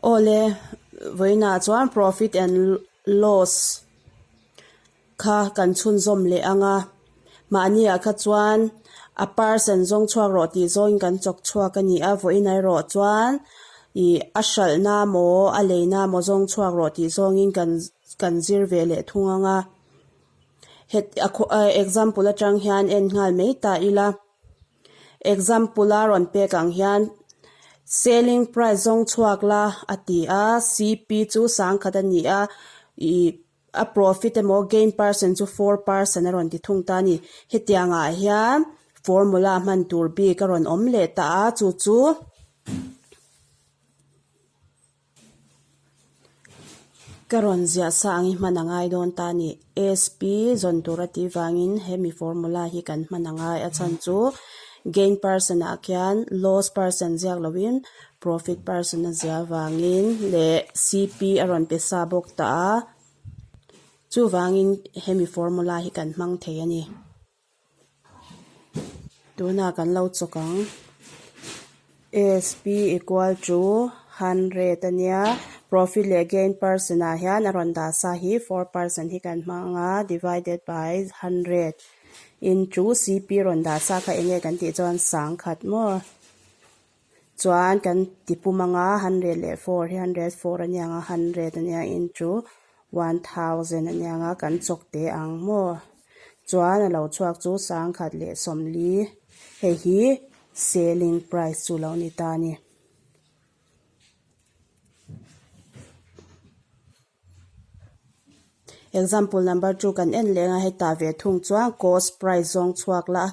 Awle, vawiinah chuan profit and loss kha kan chhunzawm leh ang a, mahniah kha chuan a percent zawng chhuak rawh tih zawngin kan chawk chhuak a ni a, vawiin erawh chuan ih a hralhna maw a leina maw zawng chhuak rawh tih zawngin kan kan zir ve leh thung ang a, het example atang hian en nghal mai ta ila. Example a rawn pek ang hian selling price zawng chhuak la a ti a, CP chu sangkhat a ni a, ih a profit emaw gain percent chu 4% a rawn ti thung ta a ni. Hetiang ah hian formula hman tur bik a rawn awm leh ta a, chu chu. Ka rawn ziah sa ang i hman a ngai dawn ta a ni. SP zawn tur a tih vangin hemi formula hi kan hman a ngai a chhan chu gain percent ah khian loss percent ziak loin profit percent a ziah vangin leh CP a rawn pe sa bawk ta a, chuvangin hemi formula hi kan hmang thei a ni. Tunah kan lo chawk ang. ASP equal to 100 a nia. Profit leh gain percent ah hian a rawn dah sa hi 4% hi kan hmang a divided by 100 into CP rawn dah sa kha eng nge kan tih chuan sangkhat maw. Chuan kan ti pum anga 104 hi 104 a nia ang a 100 a nia into 1000 a nia ang a kan chawk teh ang maw. Chuan a lo chhuak chu sangkhat leh sawmli hei hi selling price chu lo ni ta a ni. Example number 2 kan en leng a hetah ve thung chuan cost price zawng chhuak la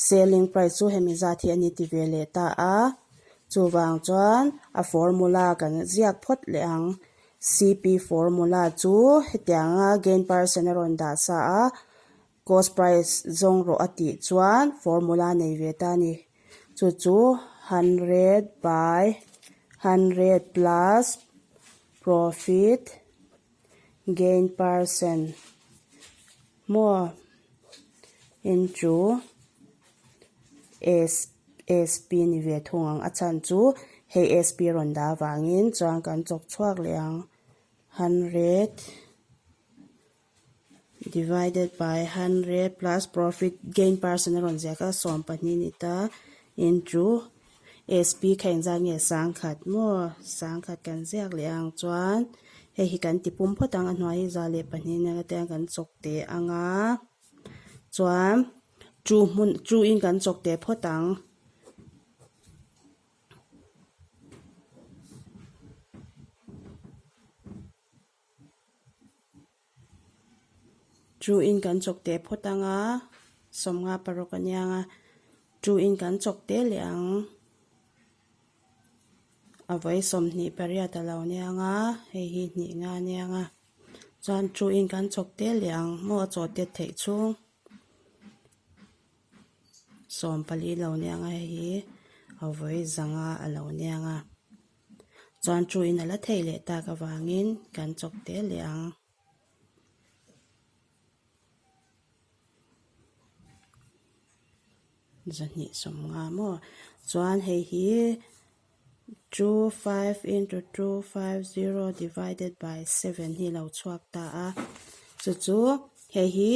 selling price chu hemi zat hi a ni ti ve leh ta a chuvang chuan a formula kan ziak phawt leh ang CP formula chu hetianga gain percent a rawn dah sa a cost price zawng rawh a tih chuan formula nei ve ta a ni chu chu 100 by 100 plus Profit gain percent maw into SP ni ve thung ang a chhan chu hei SP rawn dah avangin chuan kan chawk chhuak leh ang 100 Divided by 100 plus profit gain percent a rawn ziak a, 12 ni ta into SP kha engzat nge sangkhat maw sangkhat kan ziak leh ang chuan hei hi kan ti pum phawt ang a hnuai hi 102 nen atan kan chawk teh ang a chuan two hmun two in kan chawk teh phawt ang. Two in kan chawk teh phawt ang a, 56 a nia ang a, two in kan chawk teh leh ang, a vawi 28 a lo nia ang a, hei hi hnih nga a nia ang a, chuan two in kan chawk teh leh ang maw a chaw tet theih chhung 14 lo nia ang a, hei hi a vawi zanga a lo nia ang a. Chuan chu in a la theih leh tak avangin kan chawk tel leh ang. 250 maw? Chuan hei hi 2 5 into 2 5 0 divided by 7 hi lo chhuak ta a. Chu chu hei hi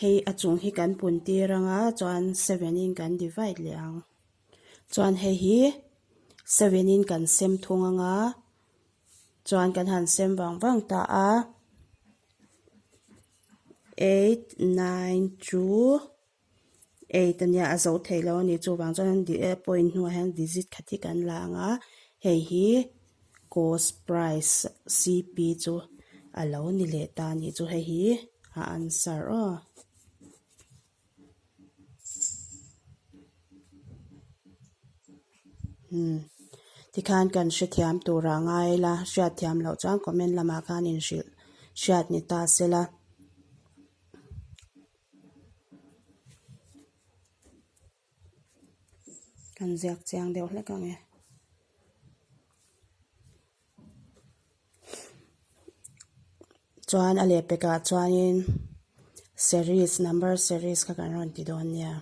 hei a chung hi kan pun tir ang a chuan 7 in kan divide leh ang. Chuan hei hi 7 in kan sem thung ang a, chuan kan han sem vang vang ta a, 8 9 2 8 a nia a zo thei lo a ni chuvang chuan point hnuah hian digit khat hi kan la ang a, hei hi cost price CP chu a lo ni leh ta a nih chu hei hi a answer aw. Umm tikhan kan hrethiam tura ngai ila hriatthiam loh chuan comment lamah khan inhrilh hriat ni ta sela. Kan ziak chiang deuh hlek ang e. Chuan a lehpekah chuanin series number series kha kan rawn ti dawn nia.